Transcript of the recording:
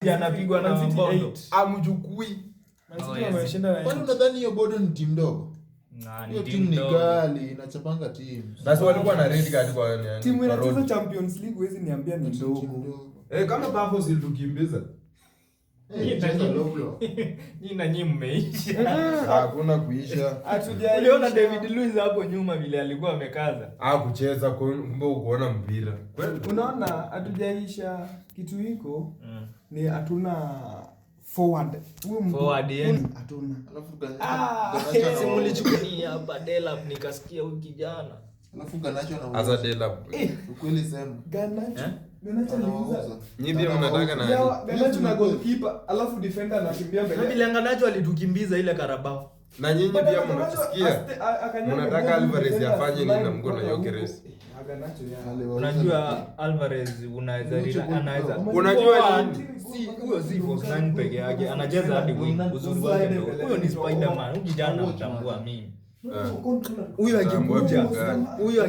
Anapigwa na Man City Mbondo. 8. Amchukui. Man City Oh, yes. wameshinda na Kwani 8. unadhani hiyo Bodo ni timu ndogo? Na, ni Hiyo timu timu ni ndogo. gali, inachapanga timu. Sasa walikuwa na red card kwa nani? Timu Kwa inacheza Rodri. Champions League, huwezi niambia ni Timu ndogo. ndogo. Eh, kama Pafos ilitukimbiza. Eh, cheza low block. Nyinyi na nyinyi mmeisha. Hakuna kuisha. Hatujaisha. Uliona David Luiz hapo nyuma vile alikuwa amekaza. Ah, kucheza kumbe ukuona mpira. Kweli? Unaona, hatujaisha. Kitu iko ni hatuna forward. Huyu mtu Forward, yeah. hatuna. Alafu Ah, Garnacho Si anawauza. mlichukua ni hapa Delap, nikasikia huyu kijana. Alafu Garnacho anawauza. Asa Delap. Ukweli sema. Garnacho. Eh? Garnacho aliuza. Anawauza. Nyinyi pia mnataka nani? Yawa, Garnacho na goalkeeper, alafu defender anakimbia Na mbele. vile Garnacho alitukimbiza ile Carabao. Na nyinyi But pia Garnacho mnasikia. akanyanga Mnataka goal, Alvarez defender afanye nini na slide mko na kutoka huko. Gyökeres? Eh, Garnacho, yeah. Aliwauza. Unajua Alvarez unaweza anaweza Unajua Forward, nini? si huyo si false nine peke yake, anacheza hadi wing. Uzuri wake ndio huyo ni Spider-Man. Huyu kijana mtambua mimi. Huyu akikuja, Tambua huyu